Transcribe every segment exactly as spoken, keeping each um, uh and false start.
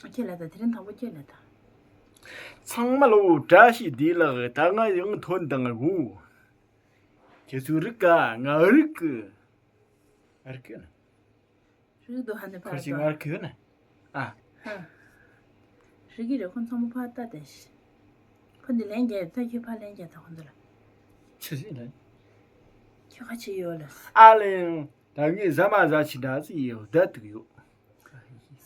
ཁྱེད་ལ་ད་དེ་རིང་དང་པོ་ཁྱེད་ལ་ད། ཚང་མ་ལོ་བཀྲ་ཤིས་བདེ་ལེགས། ད་ང་ཡང་ཐོན་དང་ངུ། ཁྱེད་ཚོའི་རིག་ག་ང་རིག་གི། ཨ་རིག་གི་ན། རིག་འདུག་ཧ་ནི་ཕར་ཁར་ཅིག་ང་རིག་གི་ན། ཨ། ཧ། རིག་གི་རེད། ཁོ་ཚང་མ་ཕར་ལྟ་དེ་ཤི། ཁོ་འདི་ལན་རྒྱག་ད་ཁྱོད་ཕར་ལན་རྒྱག་ད་ཁོ་འདི་ལ། ཆི་ཟིག་ལན། ཁྱོད་ཁ་ཆེ་ཡོད་ལ། ཨ་ལེ། ད་ངས་ཟ་མ་ཟ་ཆི་འདྲ་ཟིག་ཡོད་ད་དུ་ཡོད།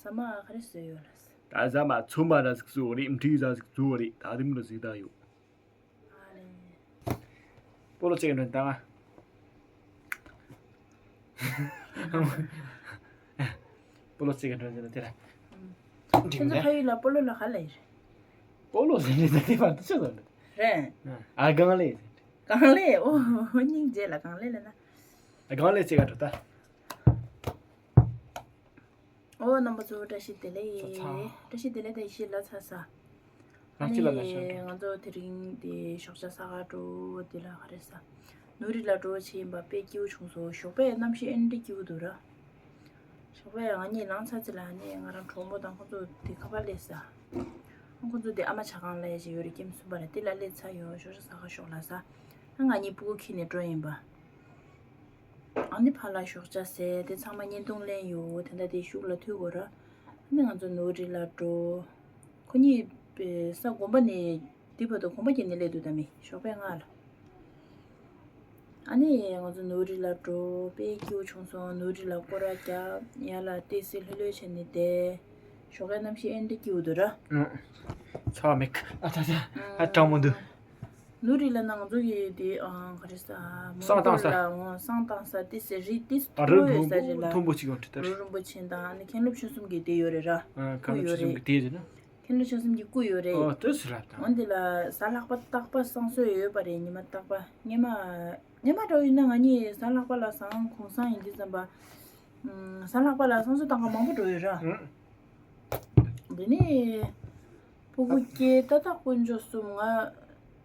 ཟ་མ་ག་རེ་བཟོས་ཡོད་ལ། ད་ཟ་མ་ཚོད་མ་འདྲ་ཟིག་བཟོས་རེད། མཁྲིས་ཟ་ཟིག་བཟོས་རེད། ད་རིམ་ལ་ཟིག་ད་ཡོད། ཨ་ལེ། སྤོ་ལོ་ཅིག་འདྲ་ད་ང་། སྤོ་ལོ་ཅིག་འདྲ་ཟེར་ན་དེ་ར། ཁྱེད་ཚོ་ཕ་ཡུལ་ལ་སྤོ་ལོ་ལ་ག་ལ་ཡིན། སྤོ་ལོ་ཟེར་ནས་ད་དེ་བར་དུ་ཆོད་དོ། རེད། ཨ་གང་ལས། གང་ལས། ཨོ་སྙིང་རྗེ་ལ་གང་ལས་ལ་ན། ཨ་གང་ལས་ཅིག་འདྲ་ད། ཨོ་རྣམ་པ་ཚོ་བཀྲ་ཤིས་བདེ་ལེགས། ཚ་ཚ། བཀྲ་ཤིས་བདེ་ལེགས་དེ་ཤི་ལ་ཚ་ས། ང་ཅི་ལ་ལ་ཤོད། ང་ཚོ་དེ་རིང་དེ་ཞོགས་ཇ་ཟ་ག་འགྲོ་དེ་ལ་ག་རེ་ཟ། ནུ་རི་ལ་འགྲོ་བྱེད་ཡིན་པ་དཔེ་སྐྱིད་པོ་བྱུང་སོང་། ཞོགས་པའི་གནམ་གཤིས་ཨེ་འདྲ་སྐྱིད་པོ་འདུག་ར། ཞོགས་པའི་ང་གཉིས་ལངས་ཚར་ཚེ་ལ་ནི་ང་རང་གྲོགས་མོ་དང་ཁོ་ཚོ་དེ་ཁ་པར་སླེབས་ས། ཁོ་ཚོ་དེ་ཨ་མ་ཇ་ཁང་ལ་ཡ་ཞིག་ཡོད་རེད། ཀེམ་གསུམ་པ་ལ་དེ་ལ་སླེབས་ཚར་ཡོད། ཞོགས་ཇ་ཟ་ག་ཞོགས་ལ་ཟ། ང་གཉིས་སྤུ་གུ་ཁྱེར་ནས་འགྲོ་ཡིན་པ། ཨ་ནི་ཕར་ལ་ཞོགས་ཇ་ཟས་དེ་ཚང་མ་བརྙན་ཐུང་ལེན་ཡོད། དེ་འདྲ་དེ་གཞུག་ལ་མཐུད་དགོས་ར། ཨ་ནི་ང་ཚོ་ནོར་རི་ལ་འགྲོ། ཁོ་གཉིས་པའི་ས་དགོན་པ་ནས་འདི་བར་དུ་གོམ་པ་བརྒྱབ་ནས་སླེབས་འདུག་ད་མི་ཞོགས་པའི་ལྔ་ལ། ཨ་ནི་ང་ཚོ་ནོར་རི་ལ་འགྲོ། དཔེ་སྐྱིད་པོ་བྱུང་སོང་། ནོར་རི་ལ་སྐོར་ར་རྒྱབ། ཡར་ལ་ཏོག་ཙམ་ལྷོད་ལྷོད་བྱས་ནས་བསྡད། ཞོགས་ཀའི་གནམ་གཤིས་ཨེ་འདྲ་སྐྱིད་པོ་འདུག་ར། ཚ་བ་མེད། ཨ་ད་ད་ཨ་གྲང་མོ་འདུག་ནུ་རི་ལ་ནང་ཚོ་ཡི་དེ་ཨང་ག་རེ་ས་བསང་བཏང་ས། མོན་གྷོ་ལ་འོང་བསང་བཏང་ས་དེ་ཟེར་རི་དེ་ཨ་རི་མཐོན་པོ་ཡོད་ས་རེད་ལ། མཐོན་པོ་ཅིག་ཡོང་དུས་ད་རི་རི་མཐོན་པོ་ཆེན་དང་ཨ་ནི་མཁན་སློབ་ཆོས་གསུམ་གྱི་དེ་ཡོད་རེད་ར། ཨ་མཁན་སློབ་ཆོས་གསུམ་གྱི་དེ་རེད་ན། མཁན་སློབ་ཆོས་གསུམ་གྱི་སྐུ་ཡོད་རེད། ཨོ་དེ་སུ་ར་དང་། འོན་དེ་ལ་གཟའ་ལྷག་པ་རྟག་པ་བསང་གསོལ་ཡོད་པ་རེད། ཉི་མ་རྟག་པ་སྔས་མ་སྔས་མ་འགྲོ་ཡིན་ན་ང་གཉིས་གཟའ་ལྷག་པ་ལ་བསང་གུང་བསང་ཡིན་དུས་ཙམ་པ། ཨུམ། གཟའ་ལྷག་པ་ལ་བསང་གསོལ་བཏང་མཁན་མང་པོ་འགྲོ་ཡོད་ར། ཨུམ། འདི་ནི། སྤུ་གུ་སྐྱེས་ཏག་ཏག་དཀོན་མཆོག་གསུམ་ང་།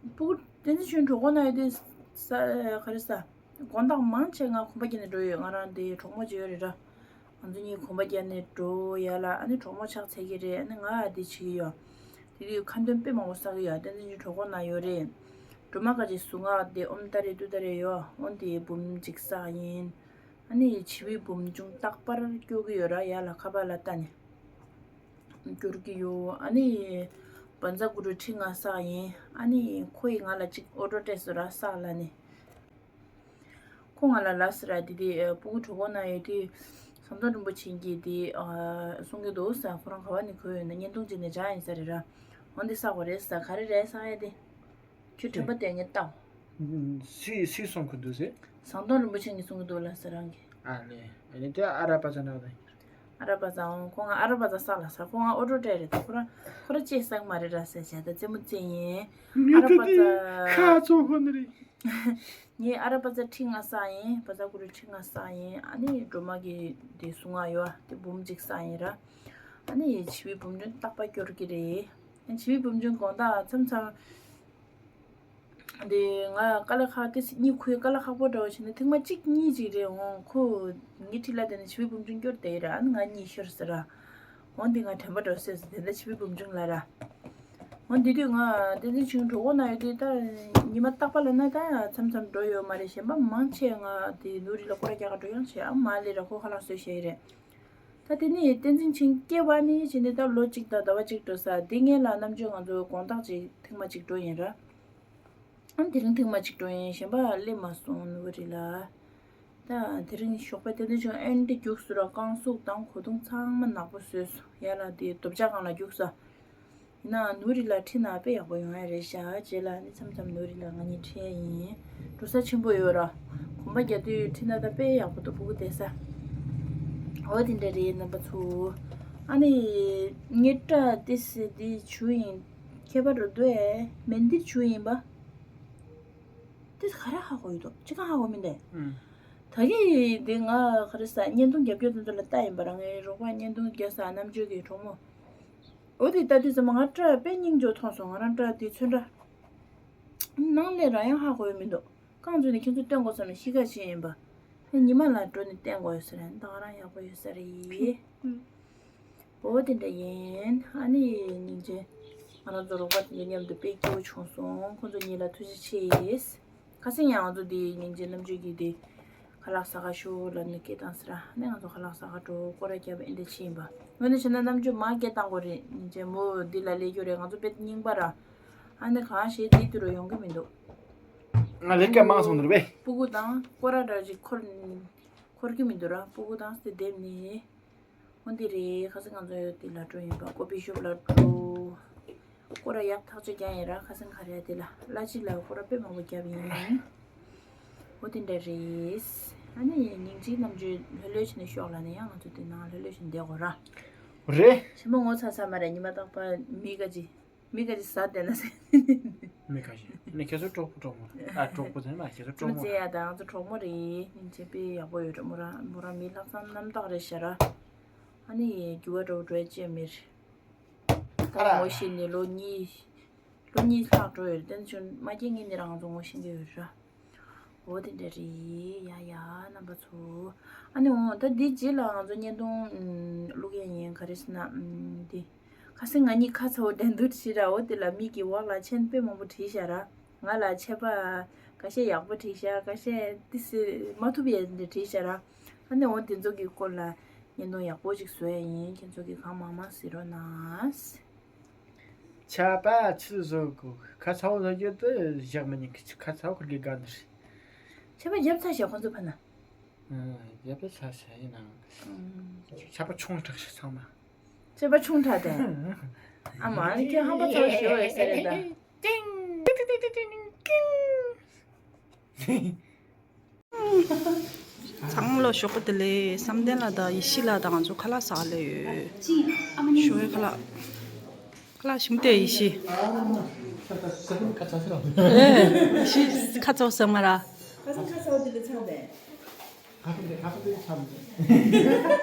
སྤུ་གུ་བསྟན་འཛིན་ཆོས་གྲོགས་པོ་ན་ཡོད་དུས་ས་ག་རེ་ས། དགོང་དག་མང་ཆེ་ང་གོམ་པ་བརྒྱབ་ནས་འགྲོ་ཡོད། ང་རང་དེ་གྲོགས་མོ་ཅིག་ཡོད་རེད་ར། ང་ཚོ་གཉིས་གོམ་པ་བརྒྱབ་ནས་འགྲོ་ཡ་ལ་ཨ་ནི་གྲོགས་མོ་ཆགས་ཚར་གི་རེད། ཨ་ནི་ང་དེ་བྱེད་ཀྱི་ཡོད། དེ་དུས་ཁ་འདོན་དཔེ་མང་པོ་བསགས་ཀྱི་ཡོད། བསྟན་འཛིན་ཆོས་གྲོགས་པོ་ན་ཡོད་རེད། སྒྲོལ་མ་དཀར་གྱི་གཟུངས་སྔགས་དེ་ཨོཾ་ཏཱ་རེ་ཏུཏྟཱ་རེ་ཡོད། འོ་དེ་འབུམ་གཅིག་བསགས་ཡིན། ཨ་ནི་བྱིས་པའི་བུམ་ཆུང་རྟག་པར་སྐྱོར་གྱི་ཡོད་ར། ཡར་ལ་ཁ་པར་ལ་ལྟ་ནས་སྐྱོར་གྱི་ཡོད། ཨ་ནི་བཛྲ་གུ་རུ་ཁྲི་ལྔ་བསགས་ཡིན། ཨ་ནི་ཁོ་ཡིས་ང་ལ་གཅིག་ཨོ་ཊོ་སྤྲད་སོང་ར། བསགས་ལབ་ནས། ཁོ་ང་ལ་ལབ་སོང་ར། དེ་དེ་སྤུ་གུ་གྲོད་ཁོག་ན་ཡོད་དུས་ཟམ་གདོང་རིན་པོ་ཆེ་གིས་དེ་གསུང་གི་འདུག་ཟེར། ཁོ་རང་ག་བ་ནས་གོ་ཡོད་ན་བརྙན་ཐུང་ཅིག་ནས་སྦྱངས་ཡིན་ས་རེད་ར། འོ་འདི་བསགས་པ་རེད་ཟེར། ག་རེ་རེད་བསགས་ཡ་དེ། ཁྱོད་དྲན་པ་དེ་ངས་བལྟའོ། སུས་སུས་གསུང་གི་འདུག་ཟེར། ཟམ་གདོང་རིན་པོ་ཆེ་གིས་གསུང་གི་འདུག་ལ་ཟེར་རང་གིས། ཨ་ལེ། ཨ་ལེ་དེ་ཨ་ར་པ་ཙ་ན་དང་། ཨ་ར་པ་ཙ་འོང་། ཁོ་ང་ཨ་ར་པ་ཙ་བསགས་ལ་ཟེར། ཁོ་ང་ཨོ་ཊོ་སྤྲད་རེད་ད། ཁོ་རང་ཁོ་རང་ཅེས་བསགས་མ་རེད་ར་ཟེར་བྱས་ད་རྩེད་མོ་རྩེ་ཡིན། ཨ་ར་པ་ཙ། ཁ་ཚོ་ཧོ་ནི་རེད། ངས་ཨ་ར་པ་ཙ་ཁྲི་ལྔ་བསགས་ཡིན། བཛྲ་གུ་རུ་ཁྲི་ལྔ་བསགས་ཡིན། ཨ་ནི་སྒྲོལ་མ་གི་དེ་གཟུངས་སྔགས་ཡོད་ཨ། དེ་འབུམ་གཅིག་བསགས་ཡིན་ར། ཨ་ནི་བྱིས་པའི་བུམ་ཆུང་རྟག་པར་སྐྱོར་གྱི་རེད། བྱིས་པའི་བུམ་ཆུང་དགོང་དག་མཚམས་མཚམས། དེ་ང་དཀའ་ལས་ཁག་དེ་གཉིད་ཁུག་དཀའ་ལས་ཁག་པོ་འདྲ་བོ་བྱས་ན་ཐེངས་མ་གཅིག་གཉིས་ཅིག་རེད་འོང་། ཁོ་ངའི་འཁྲིས་ལ་བསྡད་ནས་བྱིས་པའི་བུམ་ཆུང་སྐྱོར་བསྡད་ཡོད་ར། ཨ་ནི་ང་གཉིད་ཤོར་ཟེར་ར། འོང་དེ་ང་དྲན་པ་འདྲ་བོ་སོས་ཟེར། དེ་འདྲ་བྱིས་པའི་བུམ་ཆུང་ལ་ར། འོང་དེ་དུས་ང་བསྟན་འཛིན་ཆོས་གྲོགས་པོ་ན་ཡོད་དུས་ད་ཉི་མ་རྟག་པ་ལ་ན་ད་མཚམས་མཚམས་འགྲོ་ཡོད་མ་རེད། གཞན་པ་མང་ཆེ་ང་དེ་ནུ་རི་ལ་སྐོར་ར་རྒྱག་ག་འགྲོ་ཡང་བྱས་ཨ་མ་ལེ་ར་ཁོ་ཁ་ལག་བཟོས་བཞག་ཡོད་རེད། ད་དེ་ནས་བསྟན་འཛིན་ཆོས་སྐྱེ་བ་ནས་བྱས་ནས་ད་ལོ་གཅིག་དང་ཟླ་བ་གཅིག་འགྲོ་ས་དེ་སྔོན་ལ་རྣམ་དཔྱོད་ང་ཚོ་དགོང་དག་ཅིག་ཐེངས་མ་གཅིག་འགྲོ་ཡིན་ར། ཨ་དེ་རིང་ཐེངས་མ་གཅིག་འགྲོ་ཡིན། གཞན་པ་སླེབས་མ་སོང་ནུ་རི་ལ། ད་དེ་རིང་ཞོགས་པ་བསྟན་འཛིན་ཆོས་ཨེ་འདྲ་རྒྱུགས་སོང་ར། རྐང་ཟུག་དང་གོས་ཐུང་ཚང་མ་ནག་པོ་བཟོས་སོང་། ཡར་ལ་དེ་རྡོ་བཅག་སྒང་ལ་རྒྱུགས་ས། ཡིན་ནའང་ནུ་རི་ལ་ཁྲིད་ན་དཔེ་ཡག་པོ་ཡོང་ཡ་རེད་ཤག་རྗེས་ལ་ནི་མཚམས་མཚམས་ནུ་རི་ལ་ང་གཉིས་ཁྲིད་ཡ་ཡིན། འགྲོ་ས་ཆེན་པོ་ཡོད་ར། གོམ་པ་རྒྱག་དུས་ཁྲིད་ན་ད་དཔེ་ཡག་པོ་འདུག་སྤུ་གུ་བསྡད་ས། འོ་དེ་འདྲ་རེད་རྣམ་པ་ཚོ། ཨ་ནི། ངའི་སྐྲ་དེ་སི་དེ་བྱུག་ཡིན། ཁྱད་པར་འགྲོ་འདུག་ཨེ་མེན་དིར་བྱུག་ཡིན་པ། དེ་ག་རེ་ཧ་གོ་ཡོད་འདུག་ཅི་གང་ཧ་གོ་མིན་ཏེ། ཨུམ། ད་གི་དེ་ང་ག་རེ་ཟ་བརྙན་ཐུང་རྒྱབ་སྐྱོར་དེ་ཚོ་ལ་ལྟ་ཡིན་པ་ར། ངའི་རོགས་པ་བརྙན་ཐུང་རྒྱག་ས་རྣམ་དཔྱོད་ཀྱི་གྲོགས་མོ། འོ་དེ་ལྟ་དུས་ཙམ་པ་ང་སྐྲ་དཔེ་སྙིང་རྗེ་མཐོང་སོང་། ང་རང་སྐྲ་དེ་ཚོན་ཁྲ། ནང་ལས་ར་ཡང་ཧ་གོ་ཡོད་མི་འདུག་རྐང་བཙུགས་ནས་ཁྱེད་ཚོ་སྟོན་དགོས་བསམ་ནས་གཤིས་ཀ་ཅན་ཡིན་པ། ཨ་ཉི་མ་ལ་འགྲོ་ནས་བསྟན་དགོས་ཡོད་ས་རེད། ད་ག་རང་ཡག་པོ་ཡོད་ས་རེད། འོ་དེ་འདྲ་ཡིན། ཨ་ནི་སྙིང་རྗེ། ང་རང་ཚོ་རོགས་པ་དེ་ཚོ་མཉམ་དུ་དཔེ་སྐྱིད་པོ་བྱུང་སོང་། ཁོང་ཚོ་གཉིས་ལ་ཐུགས་རྗེ་ཆེ། ཁ་སང་ཡང་ང་ཚོ་དེ་སྙིང་རྗེ་རྣམ་དཔྱོད་ཀྱིས་དེ་ཁ་ལག་ཟ་ག་ཤོག་ལབ་ནས་སྐད་བཏང་ཟེར། ཨ་ནི་ང་ཚོ་ཁ་ལག་ཟ་ག་འགྲོ། སྐོར་ར་བརྒྱབ། ཨེ་འདྲ་ཕྱིན་པ། དངོས་གནས་བྱས་ན་རྣམ་དཔྱོད་མར་སྐད་བཏང་དགོས་རེད། སྙིང་རྗེ་མོ་འདི་ལ་སླེབས་རྒྱུ་རེད། ང་ཚོ་དཔེ་རྙིང་པ་ར། ཨ་ནི་གང་བྱས་དེ་དུས་རུ་ཡོང་གི་མི་འདུག་ང་ལས་ཀ་མང་སོང་ནི་རེད་པས། སྤུ་གུ་དང་སྐོར་ར་འདྲ་ཅིག་འཁོར་འཁོར་གྱི་མི་འདུག་ར། སྤུ་གུ་དང་དེ་བསྡེབས་ནས། འོ་འདི་རེད། ཁ་སང་ང་ཚོ་དེ་ལ་འགྲོ་ཡིན་པ། ཀོ་ཕི་ཤོབ་ལ་འགྲོ། སྐོར་ར་ཡག་ཐག་ཆོད་རྒྱག་ཡིན་ར། ཁ་སང་ག་རེ་དེ་ལ་གླ་ཕྱི་ལ་སྐོར་ར་དཔེ་མང་པོ་བརྒྱབ་ཡིན། འོ་དེ་འདྲ་རེད། ཨ་ནི་སྙིང་རྗེ་རྣམ་དཔྱོད་ལྷོད་ལྷོད་བྱས་ནས་ཤོག་ལབ་ནས་ཡང་ང་ཚོ་དེ་ནང་ལྷོད་ལྷོད་བྱས་ནས་བསྡད་དགོས་ར། རེད། ཆེན་པོ་ངོ་ཚ་ཚ་མ་རེད། ཉི་མ་རྟག་པར་མི་ག་ཅི། མི་ག་ཅི་ཟ་བསྡད་ན་ཟེར། མི་ག་ཅི། ནི་ཁྱེད་ཚོ་གྲོགས་པོ་གྲོགས་མོ། ཨ། གྲོགས་པོ་ཟེར་ན་ཁྱེད་ཚོ་གྲོགས་མོ་རེད། ཨ་ནི་ཡ་ད་ང་ཚོ་གྲོགས་མོ་རེད། སྙིང་རྗེ་དཔེ་ཡག་པོ་ཡོད་རེད། མོ་རང་མོ་རང་མི་ལྷག་བསམ་རྣམ་དག་རེད་ཤག་ར། ཨ་ནི་འགྱུར་བ་འགྲོ་འགྲོ་ཅི་མེད། ད་ལྟ་ངོ་ཤེས་ནས་ལོ་གཉིས། ལོ་གཉིས་ལྷག་འགྲོ་ཡོད་རེད། དེ་ཚོ་མ་སྐྱེས་སྔོན་ནས་རང་ཚོ་ངོ་ཤེས་ཀྱི་ཡོད་རེད་ར། འོ་དེ་འདྲ་རེད། ཡ་ཡ་རྣམ་པ་ཚོ། ཨ་ནི་འོ་ད་འདི་རྗེས་ལ་ང་ཚོ་བརྙན་ཐུང་ཨུམ་བླུག་ཡ་ཡིན། ག་རེ་ཟེར་ན་ཨུམ་འདི། ཁ་སང་ང་གཉིས་ཁ་ཚ་བོ་འགྲན་བསྡུར་བྱས་ར། འོ་དེ་ལ་མི་གིས་འོག་ལ་མཆན་དཔེ་མང་པོ་བྲིས་ཤག་ར། ང་ལ་ཆད་པ་ཁ་ཤས་ཡག་པོ་བྲིས་ཤག་ཁ་ཤས་ཏི་སི་མ་ཐུབ་ཡ་འདྲ་བྲིས་ཤག་ར། ཨ་ནི་འོ་དེ་ཚོ་གི་སྐོར་ལ་བརྙན་ཐུང་ཡག་པོ་ཅིག་བཟོ་ཡ་ཡིན། ཁྱེད་ཚོ་གིས་གང་མང་མང་གཟིགས་རོགས་གནང་། ཆད་པ་ཆི་བཟོ་དགོས། ཁ་ཚ་བོ་བཟོ་རྒྱུ་དེ་བཞག་མི་ཉན་གི། ཁ་ཚ་བོ་ཁུར་གི་དགའ་ནི་རེད། ཆད་པ་བརྒྱབ་ཚར་ཤག་ཁོང་ཚོ་ཕ་ན། ཨ། བརྒྱབ་ཚར་ཤག་ཡིན་ནའང་། ཨང་། ཆད་པ་ཆུང་དྲགས་ཤག་ཚང་མ། ཆད་པ་ཆུང་དྲགས་ཏེ། ཨ་མ་ཨ་ནི་ཁྱོད་ཧམ་པ་ཚ་བོ་ཞེ་པོ་ཡོད་ས་རེད་ད། ཏིང་། ཏིང་། ཚང་མ་ལ་ཞོགས་པ་བདེ་ལེགས། བསམ་གཏན་ལགས་དང་ཡེ་ཤེས་ལགས་དང་ང་ཚོ་ཁ་ལག་ཟ་ག་སླེབས་ཡོད། ཞོགས་པའི་ཁ་ལག་ཁ་ལག་ཞིམ་དེ་ཡེ་ཤེས། ཨེ། ཡེ་ཤེས་ཁ་ཚ་བོ་ཟ་མ་ར། ཁ་ཚ་ཁ་ཚ་བོ་དེ་ལས་ཚ་བས།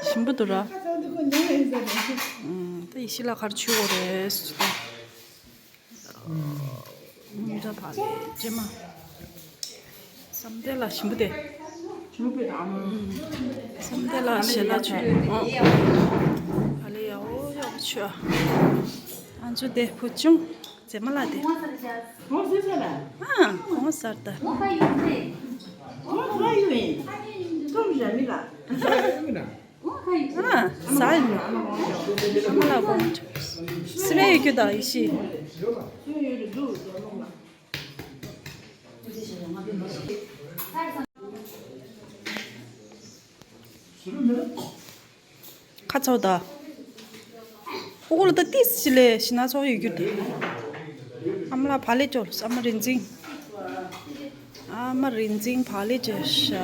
ཞིམ་པོ་འདུག་ར། ཁ་ཚ་བོ་དེ་ཁོ་ཉོ་ཡིན་ཟེར་ནས། ཨུམ། ད་ཡེ་ཤེས་ལགས་ག་རེ་མཆོད་དགོས་རེད། མི་འདྲ་བག་ལེབ་ཀྱེ་མ། བསམ་གཏན་ལགས་ཞིམ་པོ་དེ། ཞིམ་པོ་དེ་ཨ་མ། བསམ་གཏན་ལགས་ཞལ་ལག་མཆོད། ཨོ། བག་ལེབ་ཡག་པོ་ཡག་པོ་མཆོད། ཨ་མཆོད་དེ་བུ་ཆུང་། མཛེས་མ་ལགས་དེ། ཨ། གོང་སར་ད། ཨ། ཟ་ཡིན། ཨ་མ་ལགས་གོང་། སི་རེ་ཡོད་རྒྱུ་ད་ཡེ་ཤེས། ཁ་ཚ་བོ་ད། ཨོ་ཁོ་ལ་ད་ཏིས་ཅི་ལས་ཤི་ན་ཚོགས་ཡོད་རྒྱུ་དེ། ཨ་མ་ལགས་བག་ལེབ་ཅོལ། ཨ་མ་རིན་འཛིན། ཨ་མ་རིན་འཛིན་བག་ལེབ་ཅོལ་ཤག་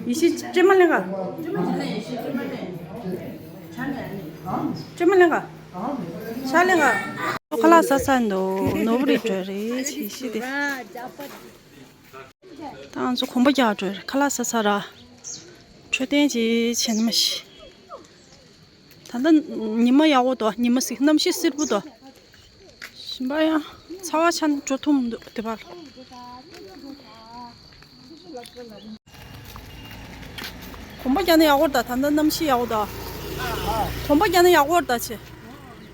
ཡེ་ཤེས་སྤྲེལ་མ་ལེན་ག་སྤྲེལ་མ་ལེན་ག་ཤ་ལེན་ག་ཁ་ལག་ཟ་ཚར་འདུག་ནོར་བུ་རེད་བྲོས་རེད་ཆེ་ཤི་དེ། ད་ང་ཚོ་གོམ་པ་རྒྱག་འགྲོ་ཁ་ལག་ཟ་ཚར་ར། འཕྲོད་བསྟེན་ཅིག་བྱས་ན་མ་ཤི། ད་ལྟ་ཉི་མ་ཡག་པོ་འདུག་ཉི་མ་སི་གནམ་གཤིས་བསིལ་པོ་འདུག་ཞིམ་པ་ཡང་ཚ་བ་ཆ་ནས་འགྲོ་ཐུབ་མི་འདུག་དེ་བར། གོམ་པ་རྒྱག་ན་ཡག་པོ་འདུག་ད་ལྟ་གནམ་གཤིས་ཡག་པོ་འདུག་གོམ་པ་རྒྱག་ན་ཡག་པོ་འདུག་ཆེ།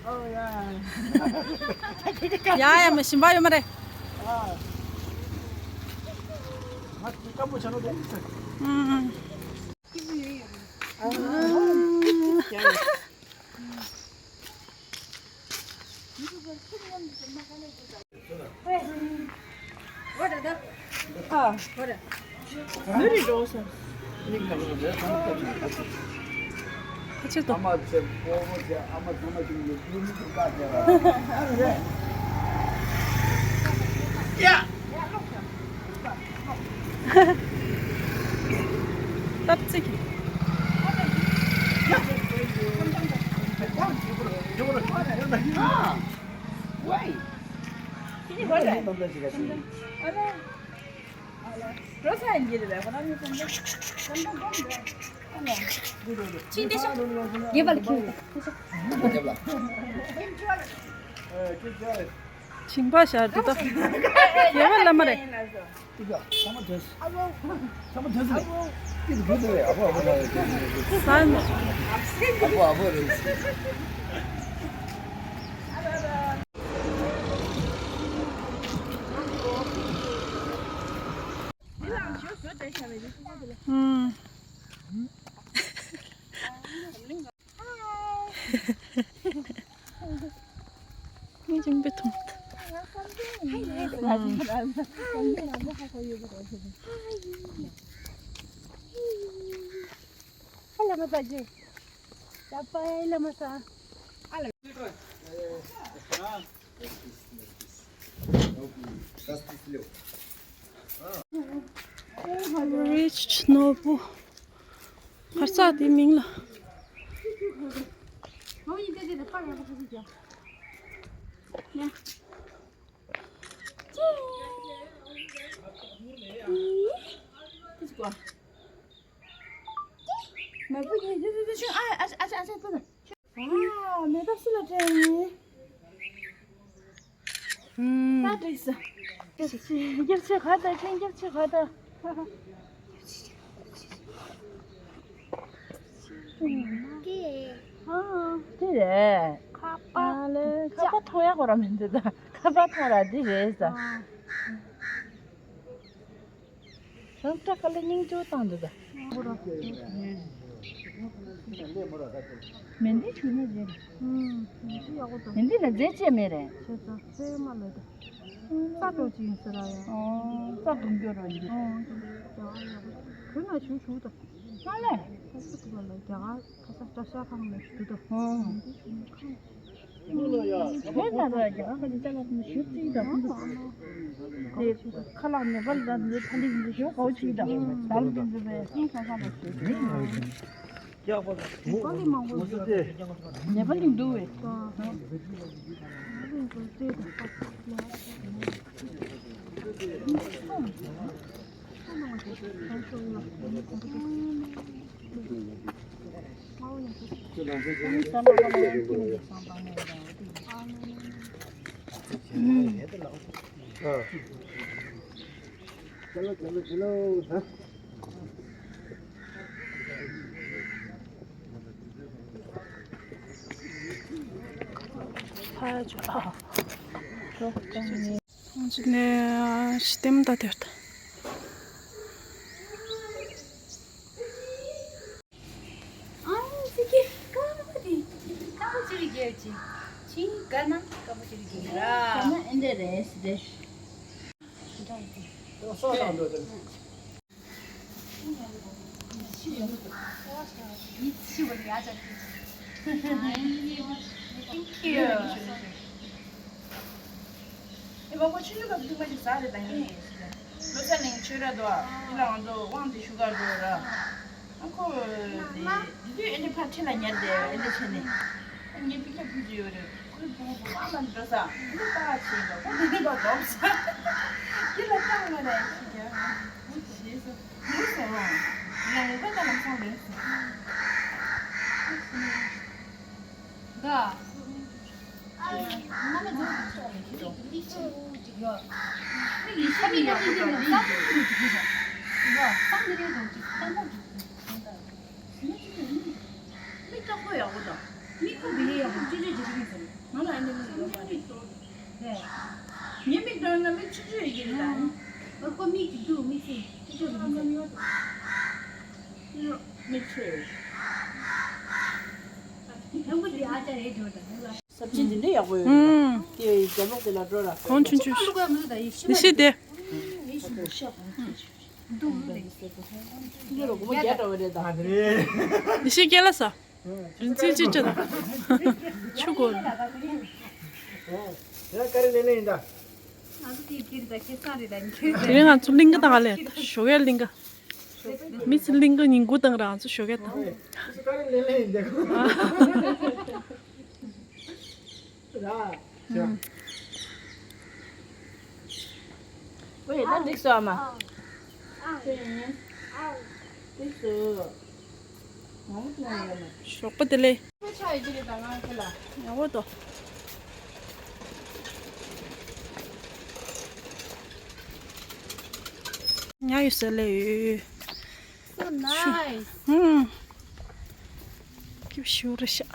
ཨོ་ཡ། ཡ་ཡ་མ་ཞིམ་པ་ཡོད་མ་རེད། ཨ། ང་སྐམ་པོ་བྱ་ནོ་དེ། ཨང་། སྟབས་ཚིག་ཅིང་ཏེ་ཤོ། ཡེ་བ་ལ་ཁྱེར། ཞིང་པ་ཤར་དུ་ད། ཡེ་བ་ལ་མ་རེད། ཨ་ཕོ་ཨ་ཕོ་རེད། ས་ནི། ཨ་ཕོ་ཨ་ཕོ་རེད། ཨུམ། ངས་ཅང་པེ་ཐུང་། Rich ནོར་བུ། ཁར་ས་དེ་མིང་ལ། མ་བུ་ཡིན། ཨ་ཨ་ཨ་ཨ་ཨ། ཨ། མེ་ཏོག་སུ་ལ་སྤྲད་ཡིན། ད་འགྲིག་སོང་། རྒྱབ་ཆེ་ག་ད་ཁྱེད་རྒྱབ་ཆེ་ག་ད། ཨ། དེ་རེད། ཁ་པར། ཨ་ལེ་ཁ་པར་ཐོ་ཡག་པོ་ར་མི་འདུག་ད་ཁ་པར་ཐོ་ར་འདི་རེད་ཟ། རང་སྐྲ་དཀར་ལ་སྙིང་རྗེ་བཏང་འདུག་ད། མེ་འདི་ཞུ་ན་རེད། མེ་འདི་ལ་རྫས་བཅས་མེད་རེད། རྩ་འགྲོ་ཅིག་ཡིན་ཟེར་ཡ། རྩ་འགྲོ་འགྱུར་རོ་ཡིན། ཁྱོད་ན་ཞུ་ཞུ་ད། ཨ་ལེ། ཁ་ས་ཐུབ་པ་ལ་རྒྱ་གར་ཁ་ས་བཀྲ་ཤིས་ཁང་ནས་ཞུ་ད། ཨོ། མེད་ན་ར་རྒྱ་གར་ཁ་ཅིག་ལ་ཞུ་རྩིས་ད། དེ་ཁ་ལག་ནེ་པཱལ་ད་འདི་ཐ་ལི་འདི་ཞུ་གའུ་ཅིག་ད། ད་ལི་འདི་བས་ཧིང་ཁ་ཁ་ལ་ཞུ། ནེ་པ་ལི་མང་པོ་འདུག་ནེ་པ་ལི་འདུག་བས། चलो, चलो, चलो, हाँ। ཁོང་ཅིག་ནས་ཤི་སྟེ་མི་ད་དེར་ད། ཨང་ཙི་ཀི་ཀ་བ་དེ་ཀ་བ་ཅི་རིགས་རྒྱལ་ཅི་ཅི་ག་ན་ཀ་བ་ཅི་རིགས་རྒྱལ་ར། ག་ན་ཨེ་འདྲ་རེད་ཟེར། Thank you. ཨེ་མ་ཁོ་ཆུ་ཆུ་ག་ཐུག་མ་ཞིག་ཟ་རེད་ད་ཡིན་ནས་ལོ་ཙཱ་གླིང་ཆོས་ར་དོ་ཨི་ལ་ང་ཚོ་དབང་དེ་ཞུ་གར་འགྲོ་ར། ཨ་ཁོ་དེ་དེ་དུས་ཨེ་འདྲ་ཕར་ཁྲིད་ལ་ཉར་དེ་ཨེ་འདྲ་བྱས་ནས་ཨ་ངའི་པི་ཀ་ཕུལ་གྱི་ཡོད་རེད། ཁོའི་བུ་མོ་བུ་ཨ་མ་འགྲོ་ས་འདི་ལྟ་བྱེད་འགྲོ་ཁོ་འདི་འདི་ལ་འགྲོ་ས་འདི་ལ་བཏང་བ་རེད་ཞེས་ཀྱང་ངུ་ཞེས་སོ་ངུ་སོང་ང་ངུ་ཁ་ད་ལམ་སང་ལོས་སོང་། ས་བཅད་འདི་འདྲའི་ཡག་པོ་ཡོད་རེད། ཨུམ། དེ་རྒྱབ་ལོགས་དེ་ལ་འགྲོ་ར། གོང་ཆུང་ཆུང་ཞིག་ཡེ་ཤེས་དེ། འདི་ལ་སྒོར་མོ་བརྒྱ་འདྲ་བ་རེད་ད། ཡེ་ཤེས་སྐྱེལ་ལ་ས། རིན་ཚིག་ཅི་ཅི་ད། ཆུ་གོ། ཡང་ཀ་རི་ལེ་ལེ་ཡིན་ད། དེ་རིང་ང་ཚོ་གླིང་ག་དང་ལས་ཞོགས་ཀས་གླིང་ག་མི་ཚེ་གླིང་ག་ཉིན་གུང་དང་རང་ཚོ་ཞོགས་ཀས་དང་། ཀ་རི་ལེ་ལེ་ཡིན་ད། ཨ། ཨ། ཝེ་ད་འགྲིག་སོང་ཨ་མ། འགྲིག་སོང་། ཞོགས་པ་བདེ་ལེགས། ཡག་པོ་འདུག་ཉལ་ཡོད་ས་ལས་ཡོད། So nice. ཧུམ། སྐྱིད་ཤོས་རེད་ཤག་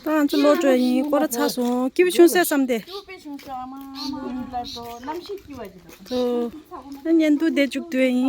ད་ང་ཚོ་ལོག་འགྲོ་ཡིན། སྐོར་ར་ཚར་སོང་། སྐྱིད་པོ་བྱུང་ཟེར་བསམ་སྟེ། སྐྱིད་པོ་བྱུང་ཟེར་ཨ་མ། ཨ་མ་ལ་འགྲོ་གནམ་གཤིས་སྐྱིད་པ་ཅིག་འདུག་ད་བརྙན་ཐུང་འདི་མཇུག་བསྡུ་ཡིན།